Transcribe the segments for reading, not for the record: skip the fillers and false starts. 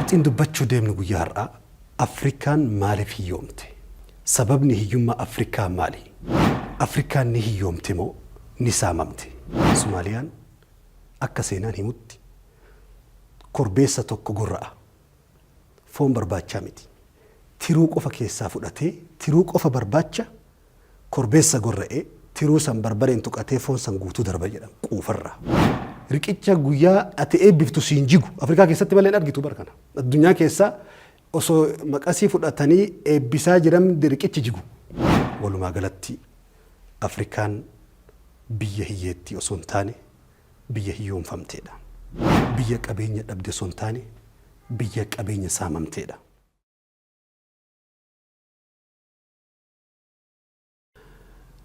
Qabxiin dubbachuu deemnu guyyaa har'aa Afrikaan maaliif hiyyoomte? Sababni hiyyummaa Afrikaa maali? Afrikaan ni hiyyoomte moo ni saamamte? Somaaliyaan akka seenaan himutti korbeessa tokko gorra'a. Foon barbaachaa miti. Tiruu qofa keessaa fudhatee tiruu qofa barbaacha korbeessa gorra'ee tiruu san barbareen tuqatee foon san guutuu darba jedhan quufarraa. Riqicha guyyaa ati eebbiftu siin jigu Afrikaa keessatti malee hin argitu bara kana. Addunyaa keessaa osoo maqasii fudhatanii eebbisaa jiran riqichi jigu. Walumaa galatti Afrikaan biyya hiyyeettii osoo hin taane biyya hiyyoomfamteedha. Biyya qabeenya dhabde osoo hin taane biyya qabeenya saamamteedha.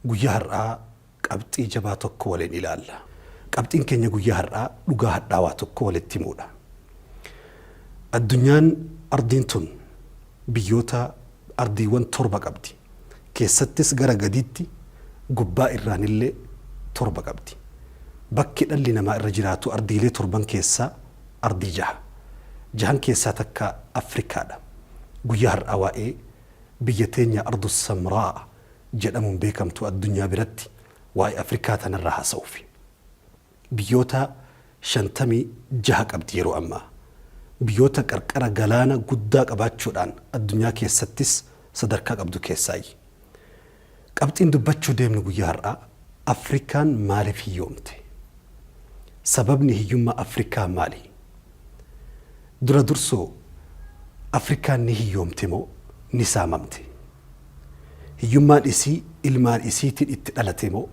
Guyyaa har'aa qabxii jabaa tokko waliin ilaalla. Qabxiin keenya guyyaa har'aa dhugaa hadhaawaa tokko walitti himuudha. Addunyaan ardiin tun biyyoota ardiiwwan torba qabdi. Keessattis gara gadiitti gubbaa irraanillee torba qabdi. Bakki dhalli namaa irra jiraatu ardiilee torban keessaa ardii jaha. Jahan keessaa takka Afrikaadha. Guyyaa har'aa waa'ee biyya teenya Ardu Samraa jedhamuun beekamtu addunyaa biratti waa'ee Afrikaa tanarraa haasa'uufi. Biyyoota 56 qabdi yeroo ammaa. Biyyoota qarqara galaana guddaa qabaachuudhaan addunyaa keessattis sadarkaa qabdu keessaayyi. Qabxiin dubbachuu deemnu guyyaa har'aa Afrikaan maaliif hiyyoomte? Sababni hiyyummaa Afrikaa maali? Dura dursoo Afrikaan ni hiyyoomte moo ni saamamte? Hiyyummaan isii ilmaan isiitiin itti dhalate moo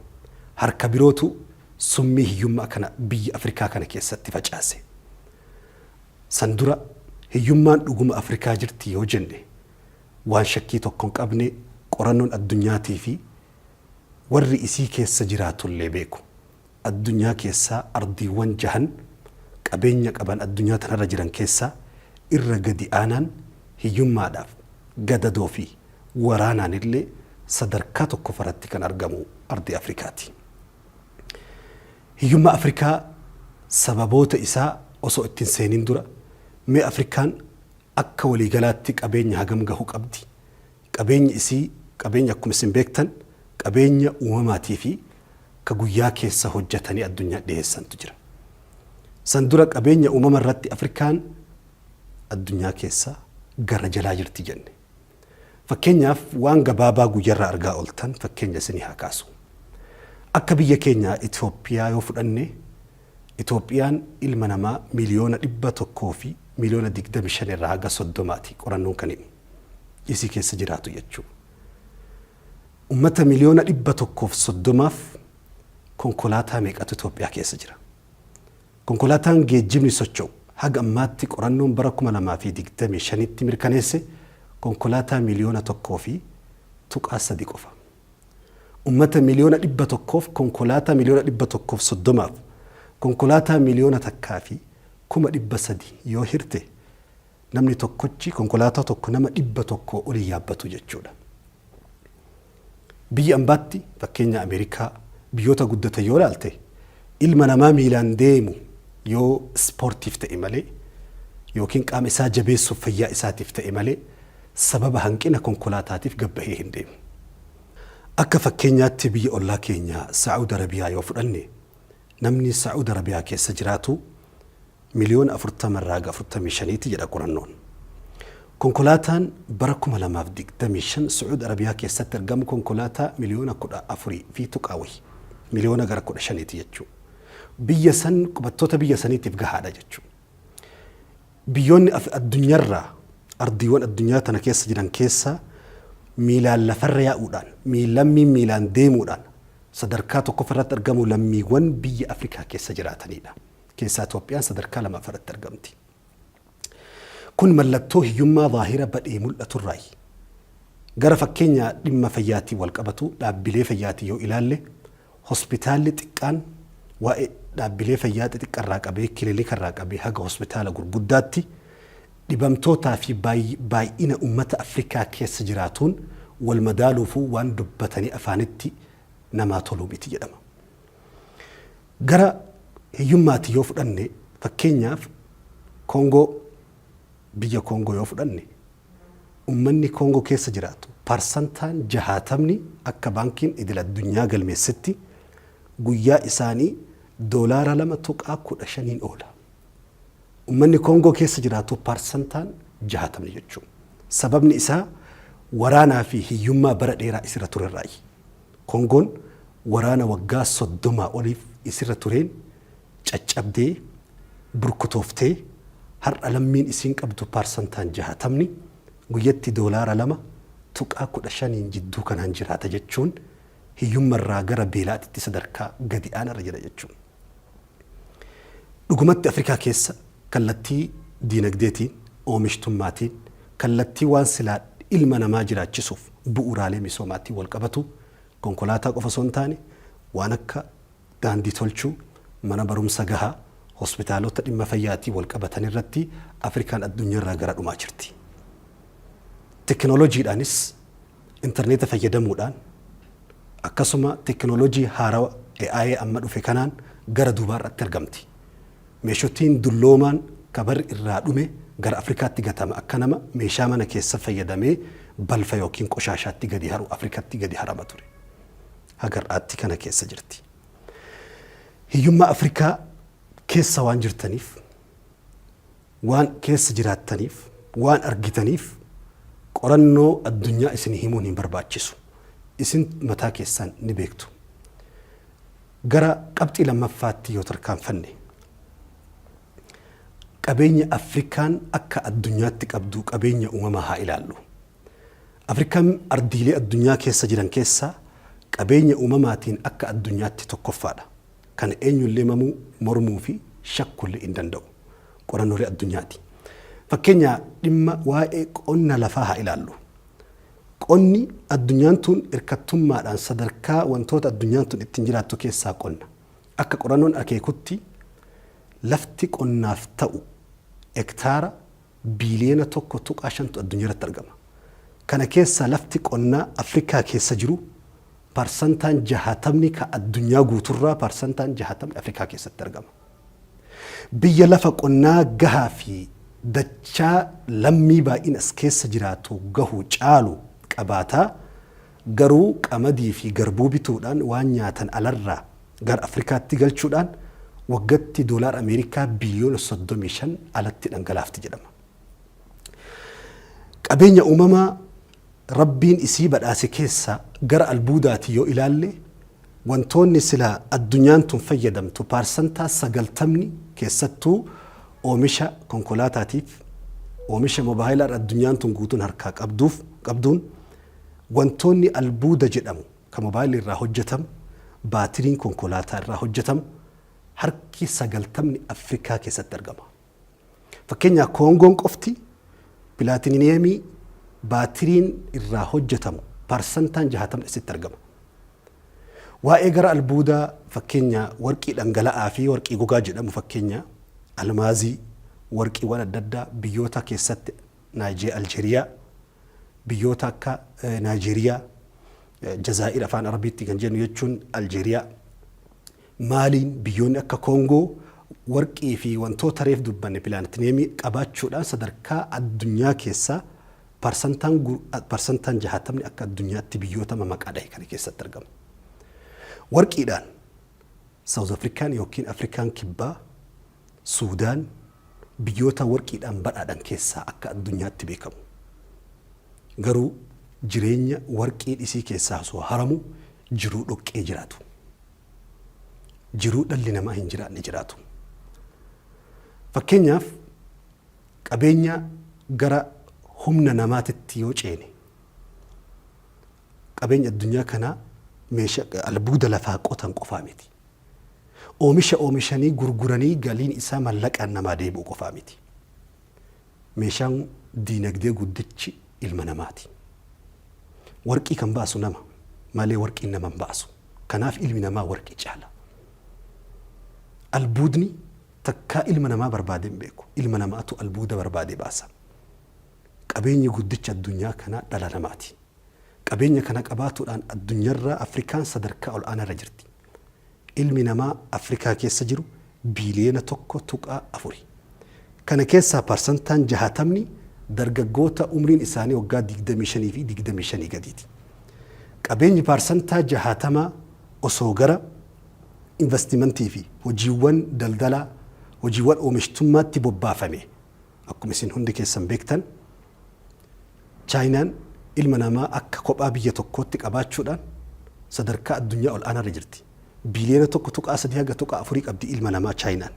harka birootu summii hiyyummaa kana biyya Afrikaa kana keessatti facaase? San dura hiyyummaan dhuguma Afrikaa jirti yoo jenne waan shakkii tokko hin qabne qorannoon addunyaatii fi warri isii keessa jiraatullee beeku. Addunyaa keessaa ardiiwwan jahan qabeenya qaban addunyaa tanarra jiran keessaa irra gadi aanaan hiyyummaadhaaf, gadadoo fi waraanaanillee sadarkaa tokkofaratti kan argamu ardii Afrikaati. Hiyyummaa Afrikaa sababoota isaa osoo itti hin seenin dura mee Afrikaan akka waliigalaatti qabeenya hagam gahu qabdi? Qabeenyi isii qabeenya akkuma isin beektan qabeenya uumamaatii fi ka guyyaa keessa hojjatanii addunyaa dhiheessantu jira. San dura qabeenya uumama irratti Afrikaan addunyaa keessa gara jalaa jirti jenne. Fakkeenyaaf waan gabaabaa guyyarraa argaa ooltan fakkeenya isinii haa kaasu. Akka biyya keenya Itoophiyaa yoo fudhanne Itoophiyaan ilma namaa miliyoona 100 fi miliyoona 25 irraa haga 30ti qorannoon kan himu. Isii keessa jiraatu jechuudha. Ummata miliyoona 130f konkolaataa meeqatu Itoophiyaa keessa jira? Konkolaataan geejjibni socho'u haga ammaatti qorannoon bara 2025tti mirkaneesse konkolaataa miliyoona 1.3 qofa. Ummata miliyoona 100f konkolaataa miliyoona 130f konkolaataa miliyoona 1 fi 300,000 yoo hirte namni tokkochi konkolaataa tokko nama 100 olii yaabbatu jechuudha. Biyya ambaatti fakkeenya Ameerikaa biyyoota guddatan yoo ilaalte ilma namaa miilaan deemu yoo ispoortiif ta'e malee yookiin qaama isaa jabeessuuf fayyaa isaatiif ta'e malee sababa hanqina konkolaataatiif gabbahee hin deemu. Akka fakkeenyaatti biyya ollaa keenya Saa'ud Arabiyaa yoo fudhanne namni Saa'ud Arabiyaa keessa jiraatu miliyoona 40 irraa haga 45ti jedha qorannoon. Konkolaataan bara 2025 Su'uud Arabiyaa keessatti argamu konkolaataa miliyoona 14 fi tuqaa wayi. Miliyoona gara 15ti jechuudha. Biyya san qubattoota biyya saniitiif gahaadha jechuudha. Biyyoonni addunyaarraa ardiiwwan addunyaa tana keessa jiran keessaa miilaan lafarra yaa'uudhaan lammiin miilaan deemuudhaan sadarkaa tokkoffaarratti argamu lammiiwwan biyya Afrikaa keessa jiraatanidha. Keessaa Itoophiyaan sadarkaa lammaffaarratti argamti. Kun mallattoo hiyyummaa zaahira badhee mul'aturraayi. Gara fakkeenya dhimma fayyaatiin wal qabatu dhaabbilee fayyaatiin yoo ilaalle hospitaalli xiqqaan waa'ee dhaabbilee fayyaa xixiqqarraa qabee kilinikarraa qabee haga hospitaala gurguddaatti dhibamtootaa fi baay'ina uummata Afrikaa keessa jiraatuun wal madaaluufuu waan dubbatanii afaanitti namaa toluu miti jedhama. Gara hiyyummaatti yoo fudhanne fakkeenyaaf Koongoo biyya Koongoo yoo fudhanne, ummanni Koongoo keessa jiraatu parsantaan 60ni akka Baankiin Idil Addunyaa galmeessetti guyyaa isaanii doolaara 2.15n oola. Ummanni Koongoo keessa jiraatu parsantaan 60ni jechuun. Sababni isaa waraanaa fi hiyyummaa bara dheeraa isirra turerraayi. Koongoon waraana waggaa 30 oliif isirra tureen caccabdee, burkutooftee, har'a lammiin isiin qabdu parsantaan 60ni guyyatti doolaara 2.15n jidduu kanaan jiraata jechuun hiyyummarraa gara beelaatitti sadarkaa gadi aanarra jira jechuun. Dhugumatti Afrikaa keessa kallattii diinagdeetiin, oomishtummaatiin, kallattii waan silaa ilma namaa jiraachisuuf bu'uuraalee misoomaatiin walqabatu konkolaataa qofa osoo hin taane waan akka daandii tolchuu, mana barumsa gahaa, hospitaalota dhimma fayyaatiin walqabatan irratti Afrikaan addunyaarraa gara dhumaa jirti. Tekinooloojiidhaanis intarneeta fayyadamuudhaan akkasuma tekinooloojii haarawa AI amma dhufe kanaan gara duubaarratti argamti. Meeshotiin dulloomaan ka barri irraa dhume gara Afrikaatti gatama, akka nama meeshaa mana keessa fayyadamee balfa yookiin qoshaashaatti gadi haru Afrikatti gadi harama ture. Haga har'aatti kana keessa jirti. Hiyyummaa Afrikaa keessa waan jirtaniif, waan keessa jiraattaniif, waan argitaniif qorannoo addunyaa isin himuun hin barbaachisu. Isin mataa keessan ni beektu. Gara qabxii lammaffaatti yoo tarkaanfanne, qabeenya Afrikaan akka addunyaatti qabdu, qabeenya uumamaa haa ilaallu. Afrikaan ardiilee addunyaa keessa jiran keessaa qabeenya uumamaatiin akka addunyaatti tokkoffaadha. Kana eenyullee mamuu, mormuu fi shakkullee hin danda'u. Qorannoolee addunyaati. Fakkeenya dhimma waa'ee qonna lafaa haa ilaallu. Qonni addunyaan tun hirkattummaadhaan sadarkaa wantoota addunyaan tun ittiin jiraattu keessaa qonna. Akka qorannoon akeekutti lafti qonnaaf ta'u hektaara biiliyoona 1.5tu addunyaa irratti argama. Kana keessaa lafti qonnaa Afrikaa keessa jiru parsantaan 60ni, ka addunyaa guuturraa parsantaan 60ni Afrikaa keessatti argama. Biyya lafa qonnaa gahaa fi dachaa lammii baay'ina as keessa jiraatu gahu caalu qabaataa, garuu qamadii fi garbuu bituudhaan waan nyaatan alarraa gara Afrikaatti galchuudhaan waggatti doolaara Ameerikaa biliyoona 35 alatti dhangalaafti jedhama. Qabeenya uumamaa Rabbiin isii badhaase keessaa gara albuudaati yoo ilaalle, wantoonni silaa addunyaan tun fayyadamtu paarsantaa 90ni, keessattuu oomisha konkolaataatiif, oomisha mobaayilaa addunyaan tun guutuun harkaa qabduuf qabduun, wantoonni albuuda jedhamu ka mobaayilii irraa hojjetamu, baatiriin konkolaataa irraa hojjetamu harki 90ni Afrikaa keessatti argama. Fakkeenyaaf Koongoon qofti pilaatiniyemii baatiriin irraa hojjetamu parsantaan 60 isitti argama. Waa'ee gara albuudaa, fakkeenya warqii dhangala'aa fi warqii gogaa jedhamu, fakkeenya almaazii, warqiiwwan adda addaa biyyoota keessatti Aljeeriyaa, biyyoota akka Naayijeeriyaa, Jazaa'ir afaan Arabiitti kan jennu jechuun Aljeeriyaa, Maaliin, biyyoonni akka Koongoo warqii fi wantoota reef dubbanne pilaanatineemii qabaachuudhaan sadarkaa addunyaa keessaa parsantaan 60ni akka addunyaatti biyyoota mamaqaa dhahe kana keessatti argama. Warqiidhaan Saawuz Afrikaan yookiin Afrikaan Kibbaa, Suudaan biyyoota warqiidhaan badhaadhan keessaa akka addunyaatti beekamu. Garuu jireenya warqii dhisii keessaa osoo haramu jiruu dhoqqee jiraatu. Jiruu dhalli namaa hin jiraanne jiraatu. Fakkeenyaaf qabeenya gara humna namaatitti yoo ceene, qabeenya addunyaa kanaa meeshaa albuuda lafaa qotan qofaa miti. Oomisha oomishanii gurguranii galiin isaa mallaqaan namaa deebi'u qofaa miti. Meeshaan diinagdee guddichi ilma namaati. Warqii kan baasu nama malee warqiin nama hin baasu. Kanaaf ilmi namaa warqii caala. Albuudni takkaa ilma namaa barbaadee hin beeku. Ilma namaatu albuuda barbaadee baasa. Qabeenyi guddicha addunyaa kanaa dhala namaati. Qabeenya kana qabaatuudhaan addunyaarraa Afrikaan sadarkaa ol aanaarra jirti. Ilmi namaa Afrikaa keessa jiru biiliyoona 1.4. Kana keessaa parsantaan 60ni dargaggoota umriin isaanii waggaa 25 fi 25 gadiiti. Qabeenyi parsantaa 60 osoo gara investimentii fi hojiiwwan daldalaa, hojiiwwan oomishtummaatti bobbaafame, akkuma isin hundi keessan beektan, Chaayinaan ilma namaa akka kophaa biyya tokkootti qabaachuudhaan sadarkaa addunyaa ol aanaarra jirti. Biiliyoona 1.3 haga 4.4 qabdi ilma namaa Chaayinaan.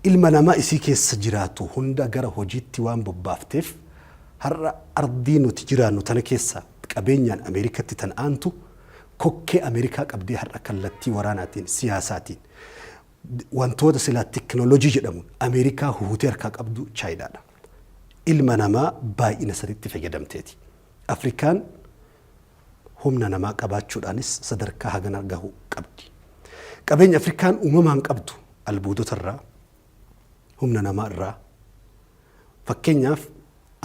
Ilma namaa isii keessa jiraatu hunda gara hojiitti waan bobbaafteef, har'a ardii nuti jiraannu tana keessa qabeenyaan Ameerikatti tan aantu, kokkee Ameerikaa qabdee har'a kallattii waraanaatiin, siyaasaatiin, wantoota silaa teknoolojii jedhamuun Ameerikaa huutee harkaa qabdu Chaayinaadha. Ilma namaa baay'ina sanitti fayyadamteeti. Afrikaan humna namaa qabaachuudhaanis sadarkaa hagana gahu qabdi. Qabeenya Afrikaan uumamaan qabdu albuudota irraa, humna namaa irraa, fakkeenyaaf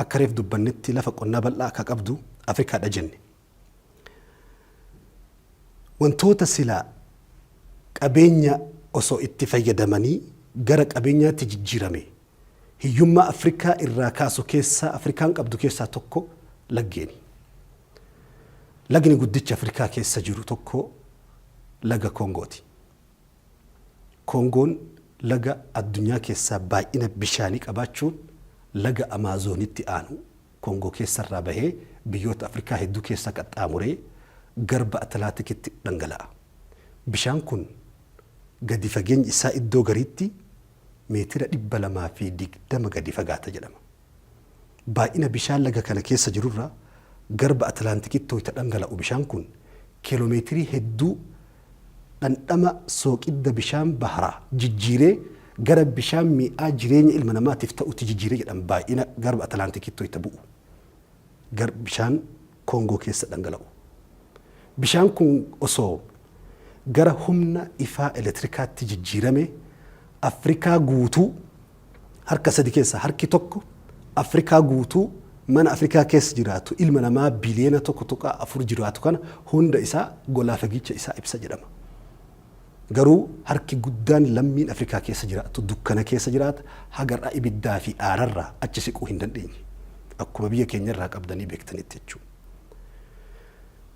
akka reef dubbannetti lafa qonnaa bal'aa akka qabdu Afrikaadha jenne. Wantoota silaa qabeenya osoo itti fayyadamanii gara qabeenyaatti jijjiirame hiyyummaa Afrikaa irraa kaasu keessaa Afrikaan qabdu keessaa tokko laggeeni. Lagni guddichi Afrikaa keessa jiru tokko laga Koongooti. Koongoon laga addunyaa keessaa baay'ina bishaanii qabaachuun laga Amaazoonitti aanu, Koongoo keessarraa bahee biyyoota Afrikaa hedduu keessa qaxxaamuree garba Atlaatikitti dhangala'a. Bishaan kun gadi fageenyi isaa iddoo gariitti meetira 220 gadi fagaata jedhama. Baay'ina bishaan laga kana keessa jirurraa garba Atlaantikitti wayita dhangala'u bishaan kun kiiloomeetirii hedduu dhandhama sooqidda bishaan baharaa jijjiiree gara bishaan mi'aa jireenya ilma namaatiif ta'utti jijjiiree jedhama baay'ina garba Atlaantikitti wayita bu'u. Gar bishaan Koongoo keessa dhangala'u. Bishaan kun osoo gara humna ifaa eletrikaatti jijjiirame Afrikaa guutuu harka sadi keessaa harki tokko, Afrikaa guutuu, mana Afrikaa keessa jiraatu, ilma namaa biliyoona 1.4 jiraatu kana hunda isaa golaa fagicha isaa ibsa jedhama. Garuu harki guddaan lammiin Afrikaa keessa jiraatu dukkana keessa jiraata, hagarraa ibiddaa fi aararraa achi siquu hin dandeenye. Akkuma biyya keenyarraa qabdanii beektanitti jechuudha.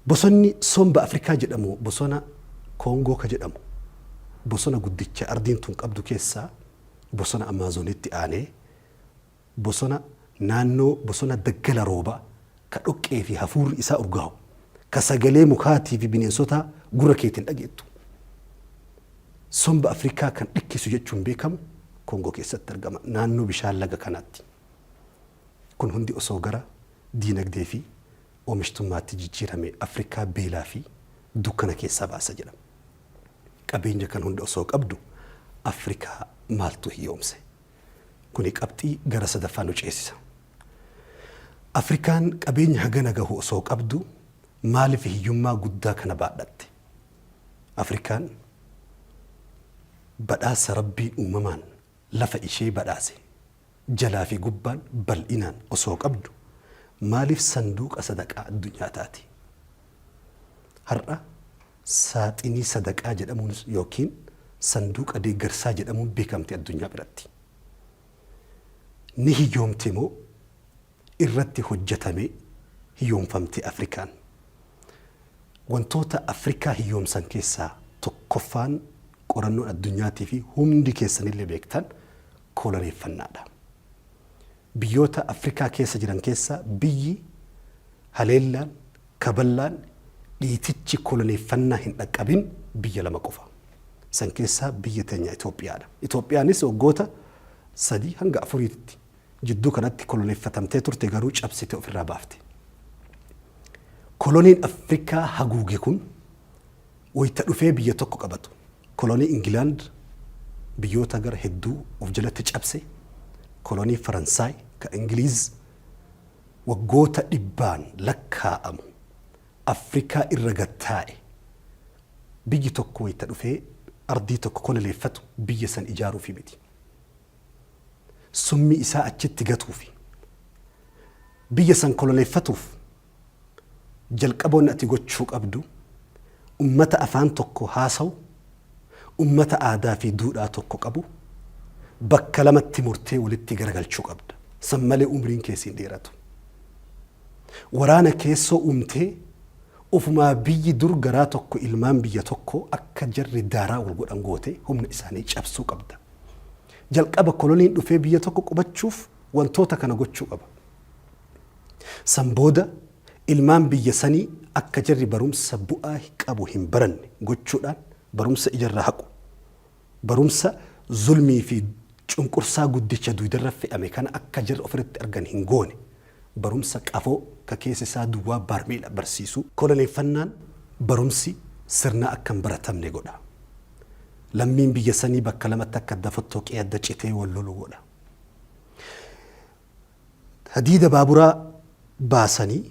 Bosonni somba Afrikaa jedhamu, bosona Koongoo ka jedhamu, bosona guddicha ardiin tun qabdu keessaa bosona Amaazonitti aanee bosona naannoo bosona daggala roobaa ka dhoqqee fi hafuurri isaa urgaa'u, ka sagalee mukaatii fi bineensotaa gurra keetiin dhageettu. Somba Afrikaa kan dhikkisu jechuun beekamu Koongoo keessatti argama, naannoo bishaan laga kanaatti. Kun hundi osoo gara diinagdee fi oomishtummaatti jijjiirame Afrikaa beelaa fi dukkana keessaa baasa jedhama. Qabeenya kan hunda osoo qabdu Afrikaa maaltu hiyyoomse? Kuni qabxii gara sadaffaa nu ceesisa. Afrikaan qabeenya hagana gahu osoo qabdu maaliif hiyyummaa guddaa kana baadhatte? Afrikaan badhaasa Rabbiin uumamaan lafa ishee badhaase jalaa fi gubbaan bal'inaan osoo qabdu maaliif sanduuqa sadaqaa addunyaa taati? Har'a saaxinii sadaqaa jedhamuun yookiin sanduuqa deeggarsaa jedhamuun beekamti addunyaa biratti. Ni hiyyoomte moo irratti hojjetamee hiyyoomfamte Afrikaan? Wantoota Afrikaa hiyyoomsan keessaa tokkoffaan qorannoon addunyaatii fi hundi keessanillee beektan koloneeffannaadha. Biyyoota Afrikaa keessa jiran keessaa biyyi haleellaan, kaballaan, dhiitichi koloneeffannaa hin dhaqqabin biyya lama qofa. San keessaa biyya teenya Itoophiyaadha. Itoophiyaanis waggoota 3 hanga 4tti jidduu kanatti koloneeffatamtee turte, garuu cabsite ofirraa baafte. Koloniin Afrikaa haguuge kun wayita dhufee biyya tokko qabatu, kolonii Ingilaand biyyoota gara hedduu of jalatti cabse, kolonii Faransaay ka Ingiliiz waggoota dhibbaan lakkaa'amu Afrikaa irra gad taa'e, biyyi tokko wayita dhufee ardii tokko koloneeffatu biyya san ijaaruufi miti. Summii isaa achitti gatuufi. Biyya san koloneeffatuuf jalqaboonni ati gochuu qabdu ummata afaan tokko haasawu, ummata aadaa fi duudhaa tokko qabu, bakka lamatti murtee walitti garagalchuu qabda. San malee umriin kee siin dheeratu. Waraana keessoo uumtee ofumaa biyyi dur garaa tokko, ilmaan biyya tokko akka jarri daaraa wal godhan goote humna isaanii cabsuu qabda. Jalqaba koloniin dhufee biyya tokko qubachuuf wantoota kana gochuu qaba. San booda ilmaan biyya sanii akka jarri barumsa bu'aa qabu hin baranne gochuudhaan barumsa ijarraa haqu. Barumsa zulmii fi cunqursaa guddicha duydarra fe'ame kana akka jarri ofirratti argan hin goone. Barumsa qafoo ka keessa isaa duwwaa baarmeela barsiisuu. Koloneeffannaan barumsi sirnaa akka hin baratamne godha. Lammiin biyya sanii bakka lamatti akka adda fottoqee adda citee wal lolu godha. Hadiida baaburaa baasanii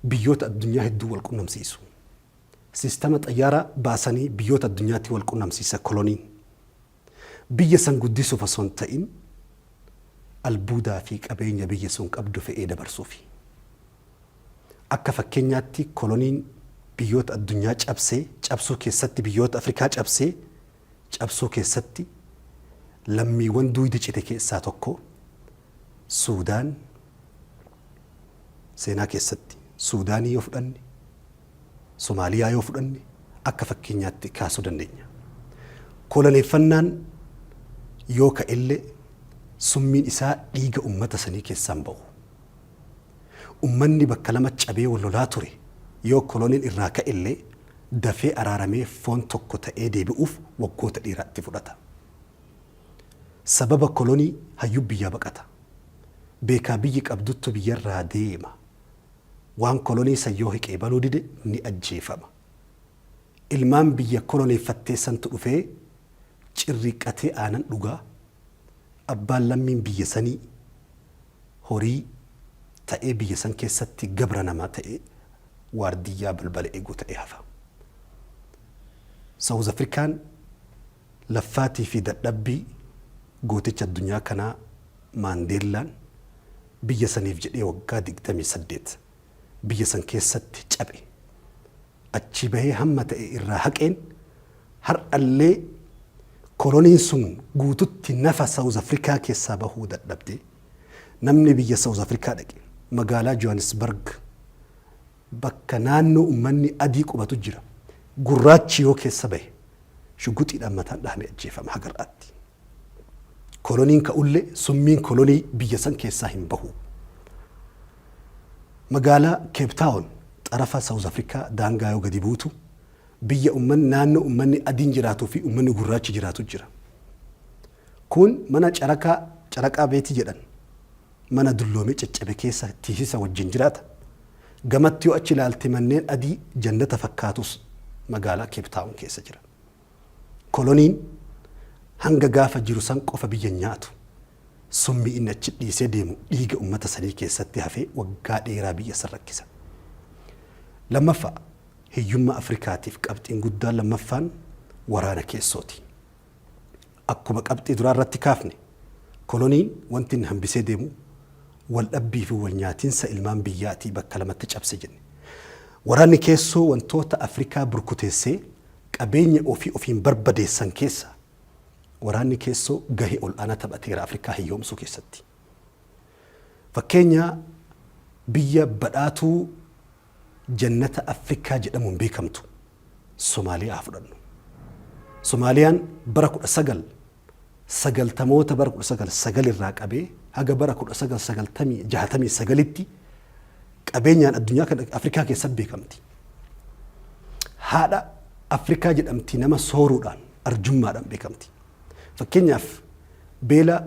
biyyoota addunyaa hedduu wal qunnamsiisu. Siistama xayyaaraa baasanii biyyoota addunyaatti wal qunnamsiisa koloniin. Biyya san guddisuuf osoo hin ta'in albuudaa fi qabeenya biyyi sun qabdu fe'ee dabarsuufi. Akka fakkeenyaatti koloniin biyyoota addunyaa cabsee cabsuu keessatti, biyyoota Afrikaa cabsee cabsuu keessatti lammiiwwan duydi cite keessaa tokko Suudaan. Seenaa keessatti Suudaanii yoo fudhanne, Somaaliyaa yoo fudhanne akka fakkeenyaatti kaasuu dandeenya. Koloneeffannaan yoo ka'ellee summiin isaa dhiiga ummata sanii keessaan ba'u. Ummanni bakka lama cabee wal lolaa ture yoo koloniin irraa ka'ellee dafee araaramee foon tokko ta'ee deebi'uuf waggoota dheeraa itti fudhata. Sababa kolonii hayyuu biyyaa baqata. Beekaa biyyi qabduttu biyyarraa deema. Waan kolonii san yoo hiqeebaluu dide ni ajjeefama. Ilmaan biyya koloneeffattee santu dhufee cirriiqqatee aanan dhugaa, abbaan lammiin biyya sanii horii ta'ee biyya san keessatti gabra namaa ta'ee waardiyyaa balbala eegu ta'ee hafa. Sawuz Afrikaan laffaatii fi dadhabbii gooticha addunyaa kanaa Maandeellaan biyya saniif jedhee waggaa 28 biyya san keessatti cabe achii bahee hamma ta'e irraa haqeen, har'allee koloniin sun guututti nafa Sawuz Afrikaa keessaa bahuu dadhabde. Namni biyya Sawuz Afrikaa dhaqe magaalaa Johannesburg bakka naannoo ummanni adii qubatu jira. Gurraachi yoo keessa bahe shuguxiidhaan mataan dhahamee ajjeefama haga har'aatti. Koloniin ka'ullee summiin kolonii biyya san keessaa hin bahu. Magaalaa Cape Town xarafa South Africa daangaa yoo gadi buutu biyya ummanni, naannoo ummanni adiin jiraatuu fi ummanni gurraachi jiraatu jira. Kun mana carakaa, caraqaa beetii jedhan, mana dulloomee caccabe keessa tiisisa wajjin jiraata. Gamatti yoo achi ilaalte manneen adii jannata fakkaatus magaalaa Cape Town keessa jira. Koloniin hanga gaafa jiru san qofa biyya hin nyaatu. Summii inni achi dhiisee deemu dhiiga ummata sanii keessatti hafee waggaa dheeraa biyya san rakkisa. Lammaffaa, hiyyummaa Afrikaatiif qabxiin guddaan lammaffaan waraana keessooti. Akkuma qabxii duraa irratti kaafne, koloniin wanti inni hambisee deemu wal dhabbii fi wal nyaatinsa ilmaan biyyaatii bakka lamatti cabse jenne. Waraanni keessoo wantoota Afrikaa burkuteessee qabeenya ofii ofiin barbadeessan keessaa waraanni keessoo gahee ol'aanaa taphateera Afrikaa hiyyoomsuu keessatti. Fakkeenya biyya badhaatuu jannata Afrikaa jedhamuun beekamtu Somaaliyaa haa fudhannu. Somaaliyaan bara 1990moota, bara 1909 irraa qabee haga bara 1969tti qabeenyaan addunyaa kana Afrikaa keessatti beekamti. Haadha Afrikaa jedhamti, nama sooruudhaan arjummaadhaan beekamti. Fakkeenyaaf beela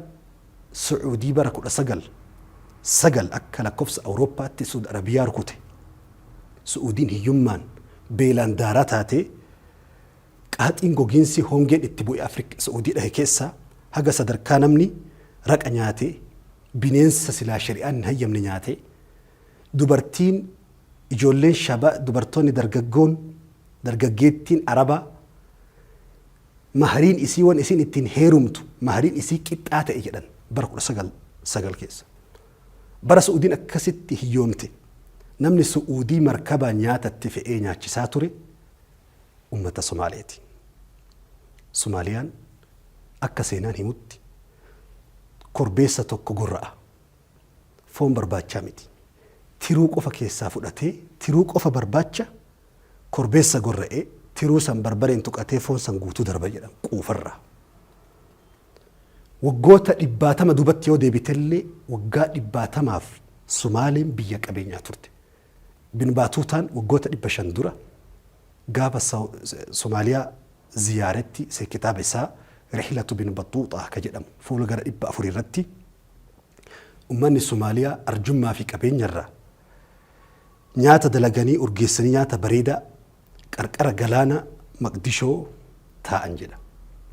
Su'uudii bara 1909 akka lakkoofsa Awurooppaatti Suud Arabiyaa rukute. Su'uudiin hiyyummaan beelaan daaraa taatee qaaxiin gogiinsi hongeen itti bu'e Afrika Su'uudii dhahe keessaa haga sadarkaa namni raqa nyaatee, bineensa silaa shari'aan hin hayyamne nyaatee, dubartiin ijoolleen shaba, dubartoonni dargaggoon dargaggeettiin Arabaa mahariin isii, wan isiin ittiin heerumtu mahariin isii qixxaa ta'e jedhan bara 1909 keessa. Bara Su'uudiin akkasitti hiyyoomte namni Su'uudii markabaan nyaatatti fe'ee nyaachisaa ture ummata Somaaleeti. Somaaliyaan akka seenaan himutti Korbeessa tokko gorra'a. Foon barbaachaa miti. Tiruu qofa keessaa fudhatee, tiruu qofa barbaacha korbeessa gorra'ee, tiruu san barbareen tuqatee foon san guutuu darba jedhan quufarraa. Waggoota dhibbaatama duubatti yoo deebitellee, waggaa 100maaf Sumaaleen biyya qabeenyaa turte. Bin Baatuutaan waggoota 500 dura gaafa Somaaliyaa ziyaaretti kitaaba isaa Rihlatu bin Baxuuxaa ka jedhamu fuula gara 400 irratti, ummanni Somaaliyaa arjummaa fi qabeenyarraa nyaata dalaganii urgeessanii nyaata bareedaa qarqara galaana Maqdishoo taa'an jedha,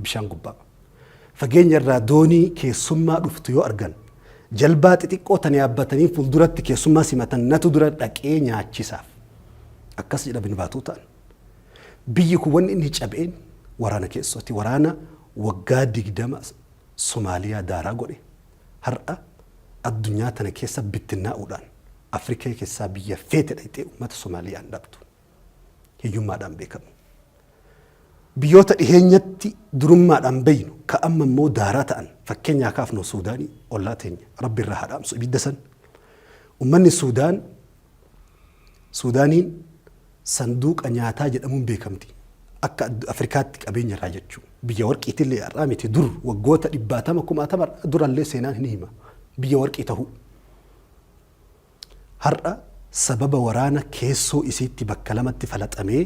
bishaan gubbaa. Fageenya irraa doonii keessummaa dhuftu yoo argan, jalbaa xixiqqoo tan yaabbatanii fuulduratti keessummaa simatan, natu dura dhaqee nyaachisaaf. Akkas jedha Bin Baatuutaan. Biyyi kun wanni inni cabeen waraana keessooti. Waraana waggaa 20 Somaaliyaa daaraa godhe. Har'a addunyaa tana keessa bittinnaa'uudhaan Afrikaa keessaa biyya feete dhaqxee uummata Somaaliyaan dhabdu. Hiyyummaadhaan beekamu. Biyyoota dhiheenyatti durummaadhaan beeynu ka amma immoo daaraa ta'an fakkeenyaa kaafnu, Suudaanii ollaa teenya, Rabbi irraa haa dhaamsu ibidda san. Uummanni Suudaan, Suudaaniin sanduuqa nyaataa jedhamuun beekamti. Akka Afrikaatti qabeenya irraa jechuudha. Biyya warqiitillee har'aa miti, dur waggoota dhibbaatama kumaatama durallee seenaan hin hima. Biyya warqii tahuu. Har'a sababa waraana keessoo isiitti bakka lamatti falaxamee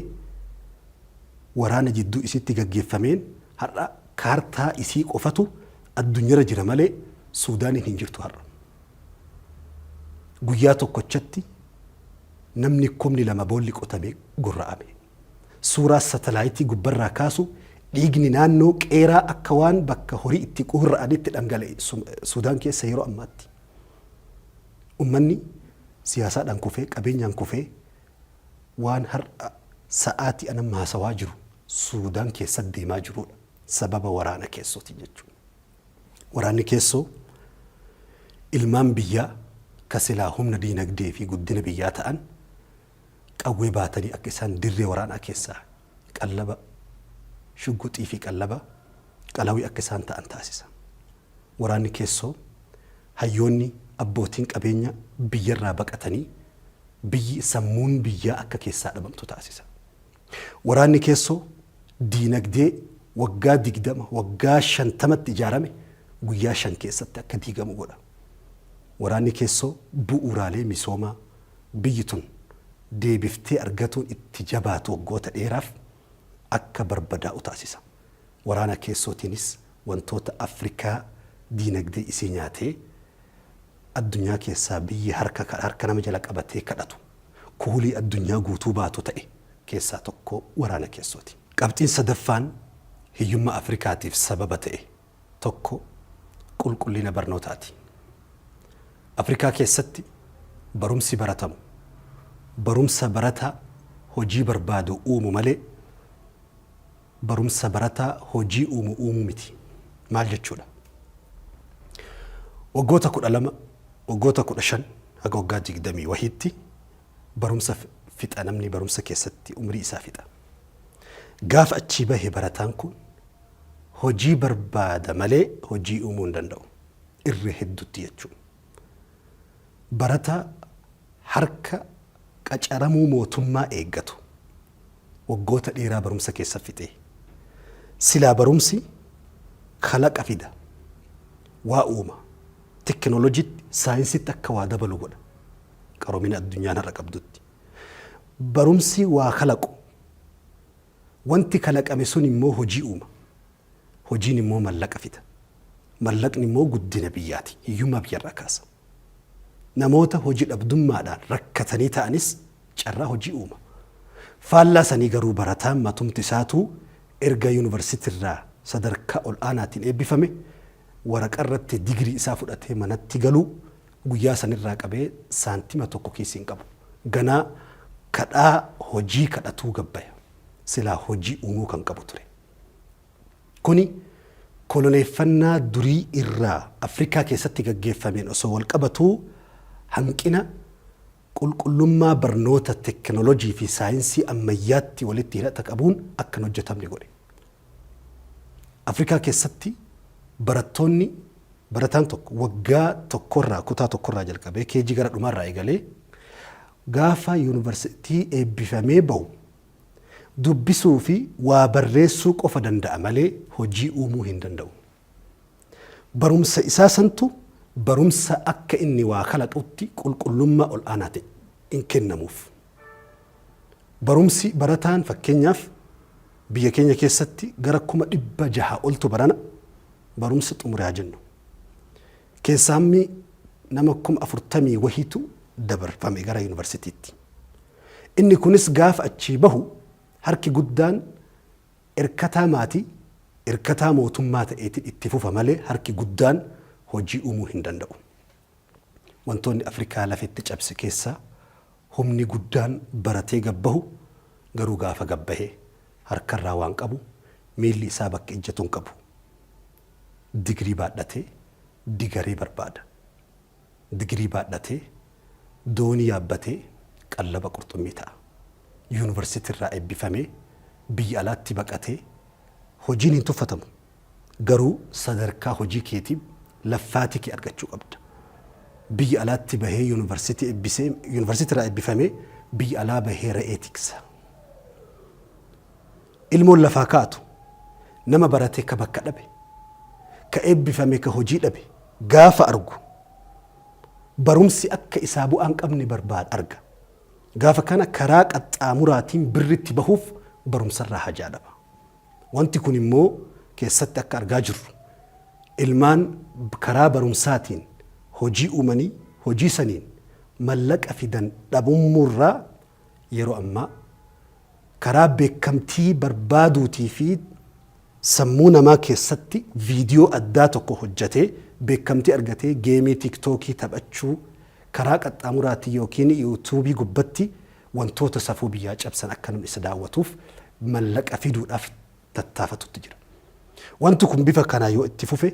waraana jidduu isiitti gaggeeffameen har'a kaartaa isii qofatu addunyarra jira malee Suudaaniin hin jirtu har'a. Guyyaa tokkochatti namni 2,000 boolli qotamee gorra'ame. Suuraa satalaayitii gubbarraa kaasu dhiigni naannoo qeeraa akka waan bakka horii itti gorra'anitti dhangala'e Suudaan keessa yeroo ammaatti. Ummanni siyaasaadhaan kufee, qabeenyaan kufee, waan har'a sa'aatii anan haasawaa jiru Suudaan keessatti deemaa jirudha. Sababa waraana keessootiin jechuudha. Waraanni keessoo ilmaan biyyaa ka silaa humna diinagdee fi guddina biyyaa ta'an qawwee baatanii akka isaan dirree waraanaa keessaa qallaba shugguxii fi qallaba qalawii akka isaan ta'an taasisa. Waraanni keessoo hayyoonni, abbootiin qabeenya biyyarraa baqatanii biyyi sammuun biyyaa akka keessaa dhabamtu taasisa. Waraanni keessoo diinagdee waggaa 20, waggaa 50tti ijaarame guyyaa 5 keessatti akka diigamu godha. Waraanni keessoo bu'uuraalee misoomaa biyyi tun deebiftee argatuun itti jabaatu waggoota dheeraaf akka barbadaa'u taasisa. Waraana keessootiinis wantoota Afrikaa diinagdee isii nyaatee addunyaa keessaa biyyi harka harka nama jala qabatee kadhatu, kuulii addunyaa guutuu baatu ta'e keessaa tokko waraana keessooti. Qabxiin sadaffaan hiyyummaa Afrikaatiif sababa ta'e tokko qulqullina barnootaati. Afrikaa keessatti barumsi baratamu barumsa barataa hojii barbaadu uumu malee barumsa barataa hojii uumu uumuu miti. Maal jechuudha? Waggoota 12, waggoota 15 haga waggaa 20 wahiitti barumsa fixa namni, barumsa keessatti umrii isaa fixa. Gaafa achii bahe barataan kun hojii barbaada malee hojii uumuu hin danda'u. Irra hedduutti jechuudha. Barataa harka qacaramuu mootummaa eeggatu waggoota dheeraa barumsa keessa fixee. Silaa barumsi kalaqa fida. Waa uuma. Tekinooloojiitti, saayinsitti akka waa dabalu godha. Qaroomina addunyaan har'a qabdutti. Barumsi waa kalaqu. Wanti kalaqame sun immoo hojii uuma. Hojiin immoo mallaqa fida. Mallaqni immoo guddina biyyaati. Hiyyummaa biyyarraa kaasa. Namoota hojii dhabdummaadhaan rakkatanii ta'anis carraa hojii uuma. Faallaa sanii garuu barataan matumti isaatuu erga yuunivarsiitirraa sadarkaa ol aanaatiin eebbifame, waraqaa irratti digirii isaa fudhatee manatti galuu guyyaa sanirraa qabee saantima tokko kiisii hin qabu. Ganaa kadhaa hojii kadhatuu gabbaya. Silaa hojii uumuu kan qabu ture. Kuni koloneeffannaa durii irraa Afrikaa keessatti gaggeeffameen osoo wal qabatuu, hanqina qulqullummaa barnoota tekinooloojii fi saayinsii ammayyaatti walitti hidhata qabuun akka hin hojjetamne godhe. Afrikaa keessatti barattoonni Barataan tokko waggaa tokkorraa, kutaa tokkorraa jalqabee, keejii gara dhumaarraa eegalee gaafa yuunivarsiitii eebbifamee bahu dubbisuu fi waa barreessuu qofa danda'a malee hojii uumuu hin danda'u. Barumsa isaa santu barumsa akka inni waa kalaqutti qulqullummaa ol aanaa ta'e hin kennamuuf. Barumsi barataan, fakkeenyaaf biyya keenya keessatti gara 600,000 oltu barana barumsa xumure haa jennu. Keessaa hammi nama 40,000 wahiitu dabarfame gara yuunivarsiitiitti. Inni kunis gaafa achii bahu harki guddaan hirkataa maatii, hirkataa mootummaa ta'eetiin itti fufa malee harki guddaan hojii uumuu hin danda'u. Wantoonni Afrikaa lafetti cabse keessaa humni guddaan baratee gabbahu garuu gaafa gabbahee harkarraa waan qabu, miilli isaa bakka ijjatu hin qabu. Digirii baadhatee digaree barbaada. Digirii baadhatee doonii yaabbatee qallaba qurxummii ta'a. Yuunivarsiitii irraa eebbifamee biyya alaatti baqatee hojiin hin tuffatamu. Garuu sadarkaa hojii keetiin laffaatii kee argachuu qabda. Biyya alaatti bahee yuunivarsiitii eebbisee, yuunivarsiitii irraa eebbifamee biyya alaa bahee re'ee tiksa. Ilmoon lafaa kaatu nama baratee ka bakka dhabe, ka eebbifame ka hojii dhabe gaafa argu barumsi akka isaa bu'aan qabne barbaada arga. Gaafa kana karaa qaxxaamuraatiin birritti bahuuf barumsarraa hajaa dhaba. Wanti kun immoo keessatti akka argaa jirru ilmaan karaa barumsaatiin hojii uumanii hojii saniin mallaqa fidan dhabummuurraa yeroo ammaa karaa beekamtii barbaaduutii fi sammuu namaa keessatti viidiyoo addaa tokko hojjetee beekamtii argatee geemii TikTokii taphachuu, karaa qaxxaamuraatiin yookiin YouTubeii gubbatti wantoota safuu biyyaa cabsan akka namni isa daawwatuuf mallaqa fiduudhaaf tattaafatutti jira. Wanti kun bifa kanaa yoo itti fufe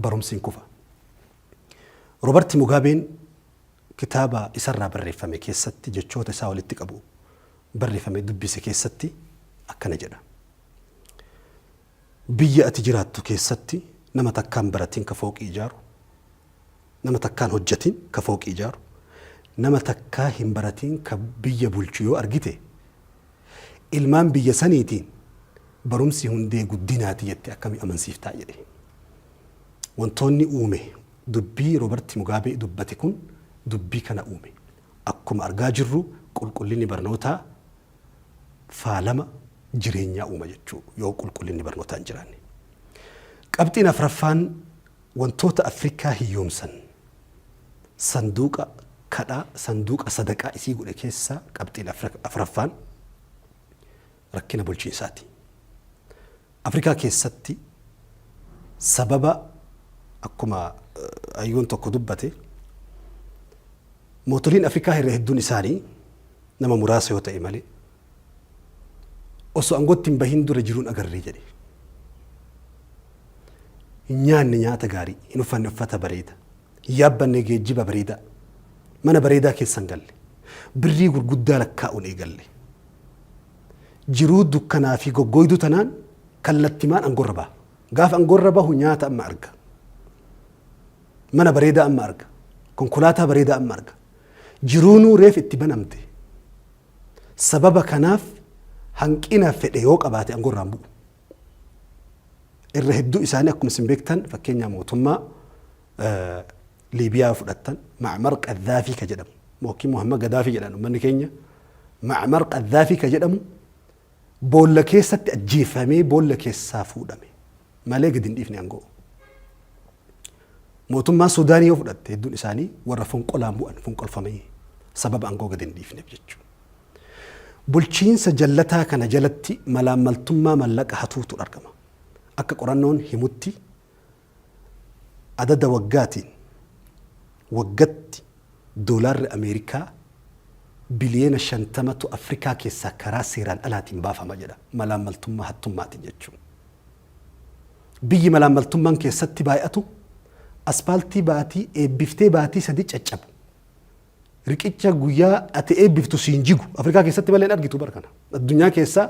barumsi hin kufa. Roobert Mugaabeen kitaaba isarraa barreeffame keessatti, jechoota isaa walitti qabu barreeffame dubbise keessatti akkana jedha. Biyya ati jiraattu keessatti nama takkaan baratiin ka fooqii ijaaru, nama takkaan hojjetin ka fooqii ijaaru, nama takkaa hin baratiin ka biyya bulchu yoo argite, ilmaan biyya saniitiin barumsi hundee guddinaati jette akkamii amansiiftaa jedhe. Wantoonni uume dubbii Roobert Mugaabee dubbate kun dubbii kana uume. Akkuma argaa jirru qulqullinni barnootaa faalama jireenyaa uuma jechuu yoo qulqullinni barnootaa hin jiraanne. Qabxiin afraffaan wantoota Afrikaa hiyyoomsan, sanduuqa kadhaa, sanduuqa sadaqaa isii godhe keessaa qabxiin afraffaan rakkina bulchiinsaati. Afrikaa keessatti sababa akkuma hayyuun tokko dubbate, mootoliin Afrikaa irra hedduun isaanii nama muraasa yoo ta'e malee osoo aangootti hin bahin dura jiruun agarree jedhe. Hin nyaanne nyaata gaarii, hin uffanne uffata bareeda, hin yaabbanne geejjiba bareedaa, mana bareedaa keessa hin galle, birrii gurguddaa lakkaa'uun eegalle. Jiruu dukkanaa fi goggooyduu tanaan kallattimaan aangorra baha. Gaafa aangorra bahu nyaata amma arga. Mana bareedaa amma arga. Konkolaataa bareedaa amma arga. Jiruunuu reef itti banamte. Sababa kanaaf hanqina fedhe yoo qabaate aangorraan bu'u. Irra hedduu isaanii akkuma isin beektan, fakkeenya mootummaa Liibiyaa fudhattan, Ma'amar Qaddaafii ka jedhamu, yookiin Muhammad Gaddaafii jedhan uummanni keenya, Ma'amar Qaddaafii ka jedhamu boolla keessatti ajjeefamee boolla keessaa fuudhame malee gadi hin dhiifne aangoo. Mootummaa Suudaanii yoo fudhatte hedduun isaanii warra fonqolaan bu'an, fonqolfamanii sababa aangoo gadi hin dhiifneef jechuudha. Bulchiinsa jallataa kana jalatti malaammaltummaa mallaqa hatuutu argama. Akka qorannoon himutti adada waggaatiin waggatti doolaarri Ameerikaa biliyoona 50tu Afrikaa keessaa karaa seeraan alaatiin baafama jedha, malaammaltummaa hattummaatiin jechuudha. Biyyi malaammaltummaan keessatti baay'atu aspaaltii baatii eebbiftee baatii 3 caccabu. Riqicha guyyaa ati eebbiftu siin jigu Afrikaa keessatti malee hin argitu bara kana. Addunyaa keessaa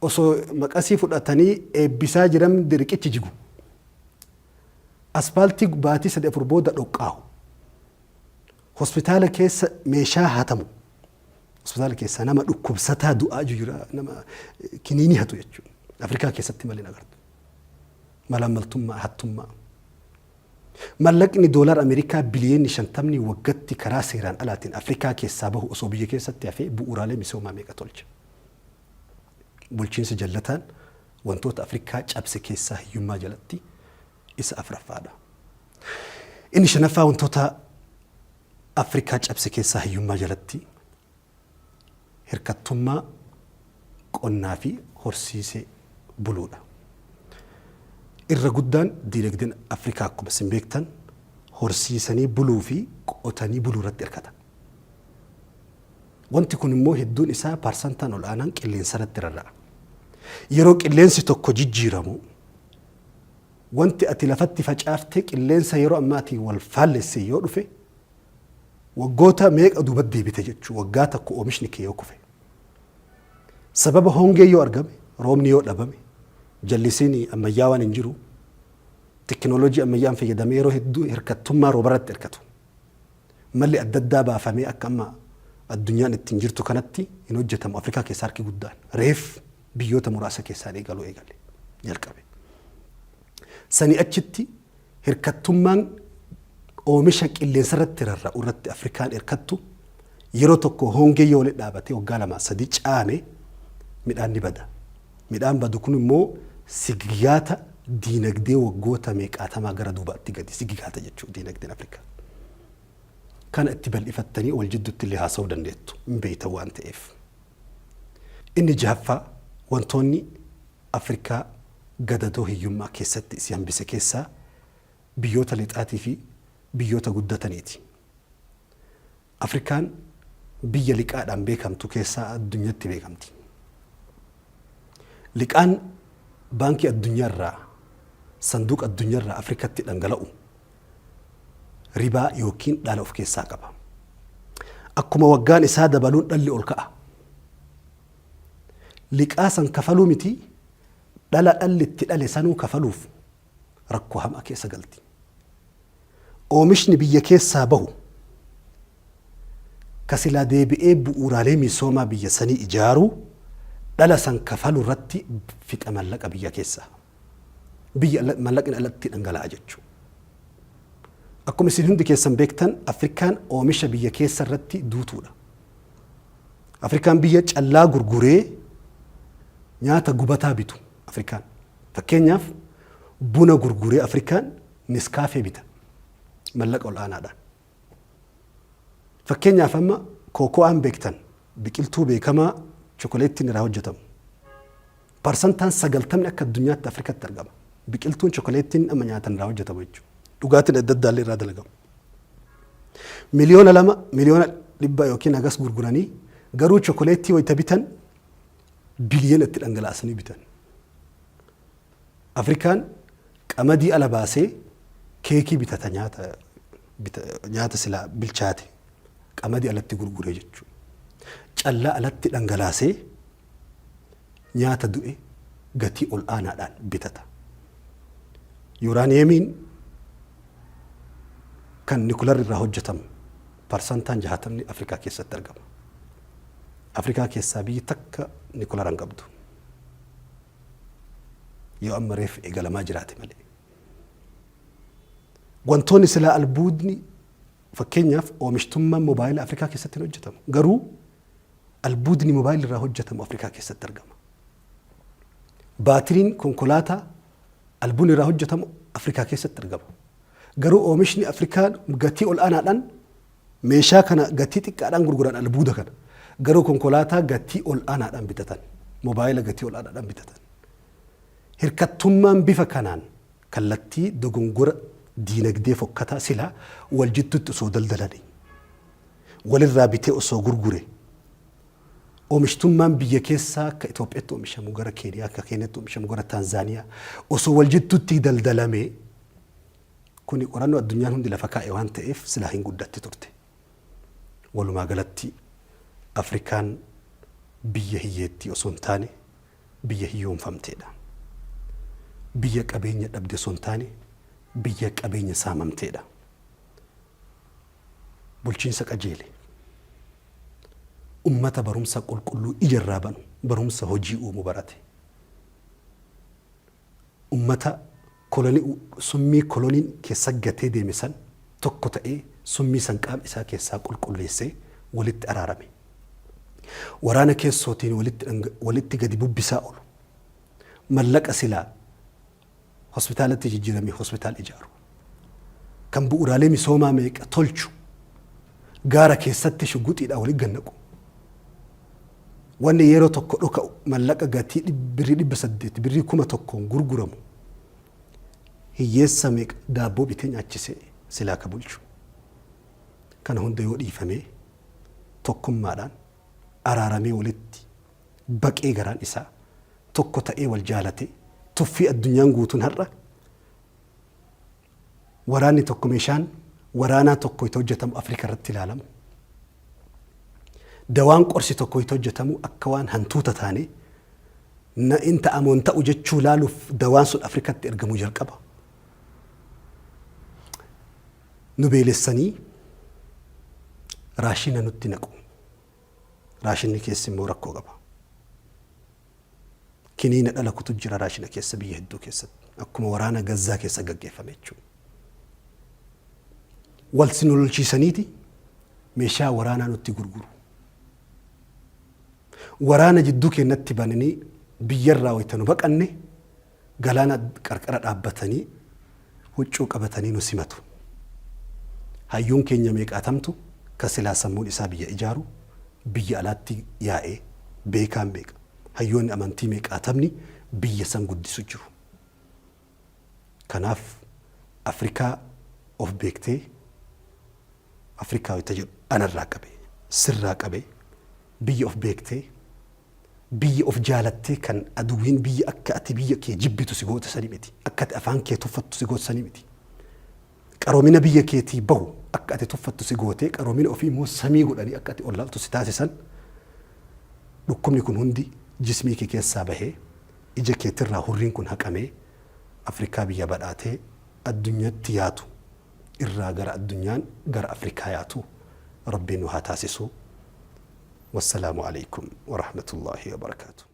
osoo maqasii fudhatanii eebbisaa jiran riqichi jigu. Aspaaltii baatii 3 4 booda dhoqqaahu. Hospitaala keessa meeshaa hatamu. Hospitaala keessa nama dhukkubsataa du'aa jira, nama kiniinii hatu jechuudha. Afrikaa keessatti malee agartu. Malaammaltummaa, hattummaa. Mallaqni doolaar Ameerikaa biliyoonni 50 waggatti karaa seeraan alaatiin Afrikaa keessaa bahu osoo biyya keessatti hafee bu'uuraalee misoomaa meeqa tolcha? Bulchiinsi jallataan wantoota Afrikaa cabse keessaa hiyyummaa jalatti isa afuraffaadha. Inni shanaffaa wantoota Afrikaa cabse keessaa hiyyummaa jalatti hirkattummaa qonnaa fi horsiisee buluudha. Irra guddaan diinagdeen Afrikaa akkuma isin beektan horsiisanii buluu fi qotanii buluu irratti hirkata. Wanti kun immoo hedduun isaa parsantaan ol aanaan qilleensa irratti rarra'a. Yeroo qilleensi tokko jijjiiramu, wanti ati lafatti facaaftee qilleensa yeroo ammaatiin wal faallesse yoo dhufe, waggoota meeqa duubatti deebite jechuudha, waggaa tokko oomishni kee yoo kufe. Sababa hongee yoo argame, roobni yoo dhabame, jallisiin ammayyaa waan hin jiru, tekinooloojii ammayyaan fayyadamee yeroo hedduu hirkattummaa roobarratti hirkatu. Malli adda addaa baafamee akka amma addunyaan ittiin jirtu kanatti hin hojjetamu Afrikaa keessaa harki guddaan. Reef biyyoota muraasa keessaan eegaluu eegale jalqabe. Sanii achitti hirkattummaan oomisha qilleensa irratti rarra'u irratti Afrikaan hirkattu yeroo tokko hongee yoo walitti dhaabatee waggaa 2 3 caame midhaan ni bada. Midhaan badu kun immoo sigigaata diinagdee waggoota meeqaatamaa gara duubaatti gadi sigigaata jechuudha diinagdeen Afrikaa. Kana itti bal'ifattanii wal jidduutti illee haasa'uu dandeettu, hin beektan waan ta'eef. Inni jahaffaa wantoonni Afrikaa gadadoo hiyyummaa keessatti isi hambise keessaa biyyoota lixaatii fi biyyoota guddataniiti. Afrikaan biyya liqaadhaan beekamtu keessaa addunyatti beekamti. Liqaan baankii addunyaarraa, sanduuqa addunyaarraa Afrikatti dhangala'u ribaa yookiin dhala of keessaa qaba. Akkuma waggaan isaa dabaluun dhalli ol ka'a. Liqaa san kafaluu miti, dhala dhalli itti dhale sanuu kafaluuf rakkoo hamaa keessa galti. Oomishni biyya keessaa bahu ka silaa deebi'ee bu'uuraalee misoomaa biyya sanii ijaaruu, dhala san kafalu irratti fixa mallaqa biyya keessaa. Biyya mallaqni alatti dhangala'a jechuudha. Akkuma isin hundi keessan beektan, Afrikaan oomisha biyya keessa irratti duutuudha. Afrikaan biyya callaa gurguree nyaata gubataa bitu Afrikaan. Fakkeenyaaf, buna gurguree Afrikaan Niskaafee bita mallaqa ol aanaadhaan. Fakkeenyaaf, amma kooko'aan beektan, biqiltuu beekamaa chokoleettiin irraa hojjetamu. Parsantaan 90ni akka addunyaatti Afrikatti argama. Biqiltuun chokoleettiin amma nyaatan irraa hojjetamu jechuudha. Dhugaatiin adda addaa illee irraa dalagamu. 2 miliyoona, 1 miliyoona yookiin hagas gurguranii, garuu chokoleettii wayita bitan biliyoona itti dhangalaasanii bitan. Afrikaan qamadii ala baasee keekii bitata, nyaata silaa bilchaate qamadii alatti gurguree jechuudha. Callaa alatti dhangalaasee nyaata du'e gatii ol aanaadhaan bitata. Yuuraaniyeemiin kan nikularri irraa hojjetamu parsantaan 60ni Afrikaa keessatti argama. Afrikaa keessaa biyyi takka nikulara hin qabdu. Yoo amma reef eegalamaa jiraate malee. Wantoonni silaa albuudni, fakkeenyaaf oomishtummaan moobaayilaa Afrikaa keessatti hin hojjetamu. Garuu albuudni moobaayilii irraa hojjetamu Afrikaa keessatti argama. Baatiriin konkolaataa albuudni irraa hojjetamu Afrikaa keessatti argama. Garuu oomishni Afrikaa gatii ol aanaadhaan meeshaa kana gatii xiqqaadhaan gurguran albuuda kana. Garuu konkolaataa gatii ol aanaadhaan bitatan. Moobaayila gatii ol aanaadhaan bitatan. Hirkattummaan bifa kanaan kallattii dogongora diinagdee fokkataa silaa wal jidduutti osoo daldalanii, walirraa bitee osoo gurgure, oomishtummaan biyya keessaa akka Itoophiyaatti oomishamu gara Keeniyaa, akka Keeniyaatti oomishamu gara Taanzaaniyaa osoo wal jidduutti daldalamee, kuni qorannoo addunyaan hundi lafa kaa'e waan ta'eef, silaa hin guddatti turte. Walumaa galatti Afrikaan biyya hiyyeettii osoo hin taane biyya hiyyoomfamteedha. Biyya qabeenya dhabde osoo hin taane Biyya qabeenya saamamteedha. Bulchiinsa qajeele. Ummata barumsa qulqulluu ija irraa banu, barumsa hojii uumu barate. Ummata kolonii summii koloniin keessa gatee deeme san tokko ta'ee summii san qaama isaa keessaa qulqulleessee walitti araarame. Waraana keessootiin walitti walitti gadi bubbisaa oolu. Mallaqa silaa hospitaalatti jijjiiramee hospitaal ijaaru. Kan bu'uuraalee misoomaa meeqa tolchu gaara keessatti shugguxiidhaan walitti gannaqu. Wanni yeroo tokko dhoka'u mallaqa gatii birrii 800 birrii 1000n gurguramu hiyyeessa meeqa daabboo bitee nyaachisee silaa ka bulchu. Kana hunda yoo dhiifamee tokkummaadhaan araaramee walitti baqee garaan isaa tokko ta'ee wal jaalatee tuffii addunyaan guutuun har'a waraanni tokko meeshaan waraanaa tokko itti hojjetamu Afrika irratti ilaalamu. Dawaan qorsi tokko itti hojjetamu akka waan hantuuta taane na in ta'amoo hin ta'u jechuu ilaaluuf dawaan sun Afrikatti ergamuu jalqaba. Nu beelessanii raashina nutti naqu. Raashinni keessi immoo rakkoo qaba. Kiniina dhala kutu jira raashina keessa biyya hedduu keessatti. Akkuma waraana Gazzaa keessa gaggeeffame jechuudha. Wal si lolchiisaniiti meeshaa waraanaa nutti gurguru. Waraana jidduu keenyatti bananii biyyarraa wayita nu baqanne galaana qarqara dhaabbatanii huccuu qabatanii nu simatu. Hayyuun keenya meeqaatamtu ka silaa sammuun isaa biyya ijaaru biyya alaatti yaa'ee beekaan meeqa, hayyoonni amantii meeqaatamni biyya san guddisu jiru. Kanaaf Afrikaa of beektee Afrikaa wayita jedhu anarraa qabee, sirraa qabee biyya of beektee Biyya of jaalattee kan aduwwiin biyya akka ati biyya kee jibbitu si goote sanii miti. Akka ati afaan kee tuffattu si goote sanii miti. Qaroomina biyya keetii bahu akka ati tuffattu si gootee qaroomina ofii immoo samii godhanii akka ati ol laaltu si taasisan dhukkubni kun hundi jismii kee keessaa bahee ija keetirraa hurriin kun haqamee Afrikaa biyya badhaatee addunyatti yaatu irraa gara addunyaan gara Afrikaa yaatu Rabbiin nu haa taasisu. Wassalaamu Aleykum Warahmatullaahi Wabarakaatuh.